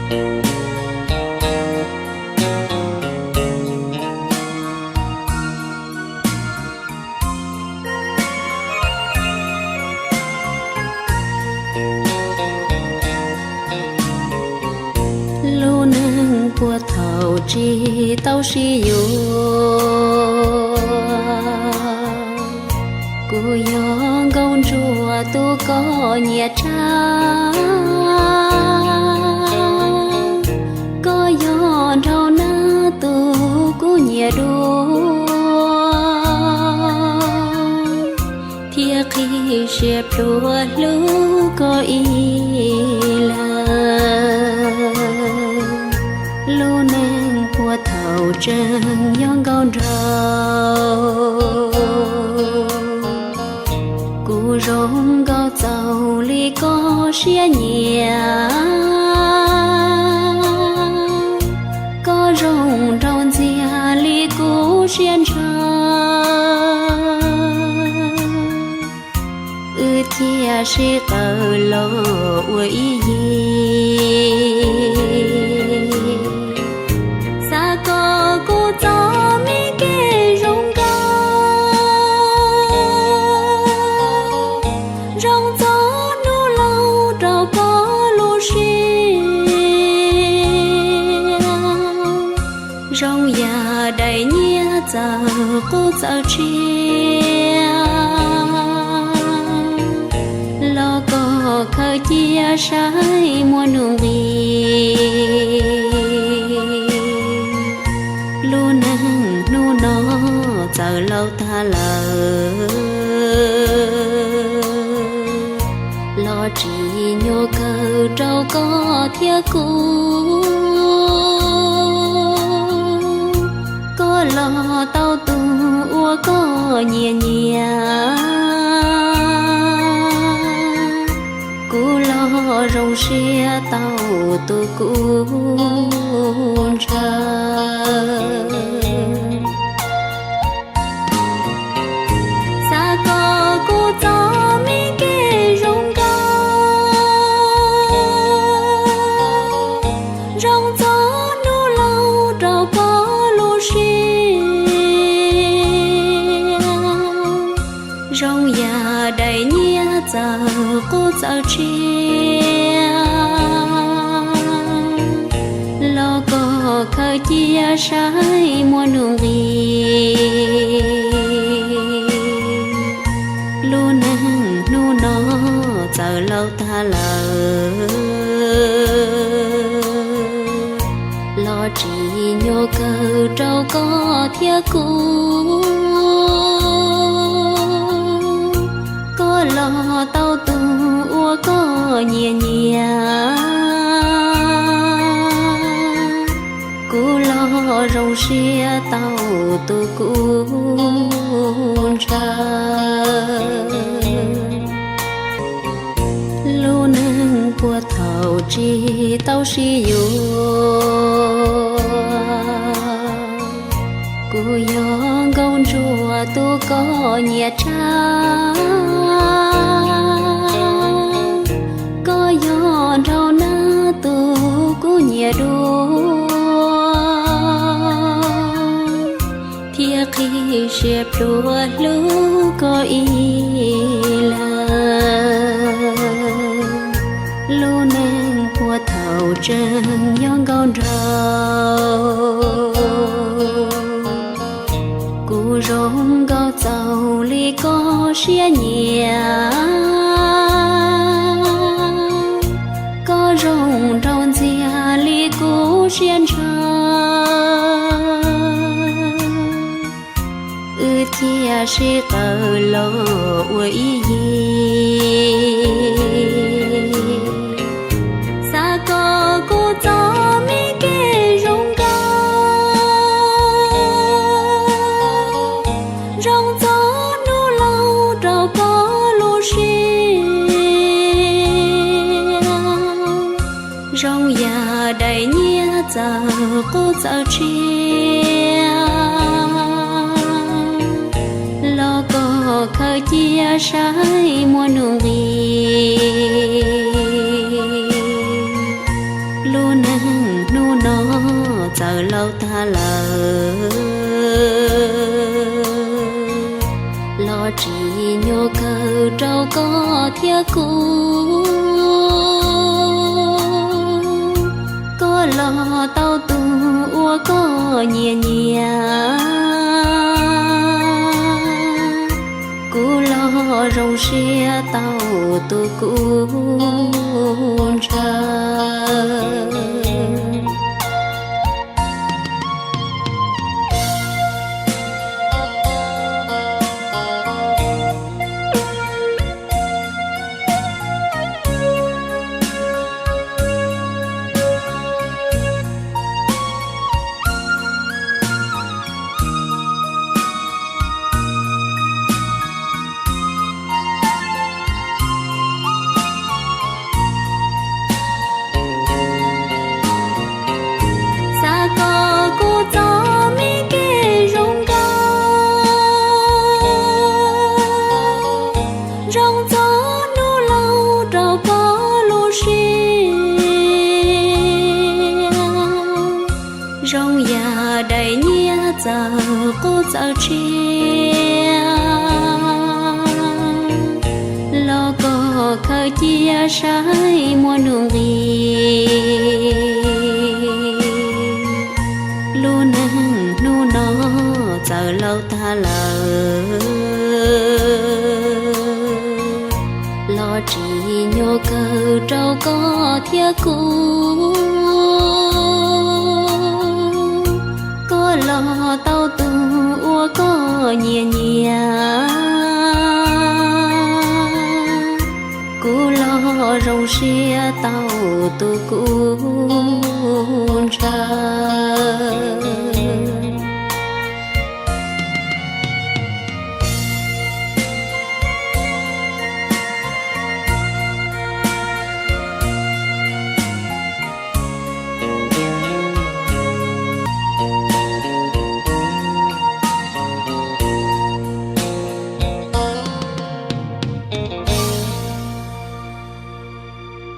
Lub neej puag thaum tsis tau sib yuav, kuv yog nkauj ntsuag tus koj nyiam tshaj. Koj yog nraug nab tus kuv nyiam dua, thiab qhib siab pluag hlub koj ib leeg. Lub neej puag thaum tseem yog nkauj nraug, kuv zoo nkauj txaus li koj siab nyiam, koj zoo nraug ntxiag li kuv siab ntshaw. Wb thiaj sib qawm los ua ib yig, xav kom kuv txoj me kev zoo nkauj zoo txog hnub laus rau koj lub siab, zoo yam daim nyiaj txawv qub txawv tshiab, los koj khaws cia saib muaj nuj nqis. Lub neej hnub no txawm laus tag lawm, los tsim nyuam kawg rau koj thiab kuv. Koj los tau tus uas koj nyiam nyiam, kuv los zoo siab tau tus kuv ntshaw. Xav kom kuv txoj me kev zoo nkauj zoo txog hnub laus rau koj lub siab, zoo yam daim nyiaj txawv qub txawv tshiab, los koj khaws cia saib muaj nuj nqis. Lub neej hnub no txawm laus tag lawm, los tsim nyuam kawg rau koj thiab kuv. Koj los tau tus uas koj nyiam nyiam, kuv los zoo siab tau tus kuv ntshaw. Lub neej puag thaum tsis tau sib yuav, kuv yog nkauj ntsuag tus koj nyiam tshaj. Koj yog nraug nab tus kuv nyiam dua, thiab qhib siab pluag hlub koj ib leeg. Lub neej puag thaum tseem yog nkauj nraug, kuv zoo nkauj txaus li koj siab nyiam, koj zoo nraug ntxiag li kuv siab ntshaw. Wb thiaj sib qawm los ua ib yig, xav kom kuv txoj me kev zoo nkauj zoo txog hnub laus rau koj lub siab, zoo yam daim nyiaj txawv qub txawv tshiab, los koj khaws cia saib muaj nuj nqis. Lub neej kuv, koj los tau tus uas koj nyiam nyiam, kuv los zoo siab tau tus kuv ntshaw. Xav kom kuv txoj me kev zoo nkauj, zoo txog hnub laus rau koj lub siab, zoo yam daim nyiaj txawm qub txawm tshiab, los koj khaws cia saib muaj nuj nqis. Lub neej hnub no txawm laus tag lawm, los tsim nyog kawg rau koj thiab kuv, koj los tau tus uas koj nyiam nyiam, kuv los zoo siab tau tus kuv ntshaw.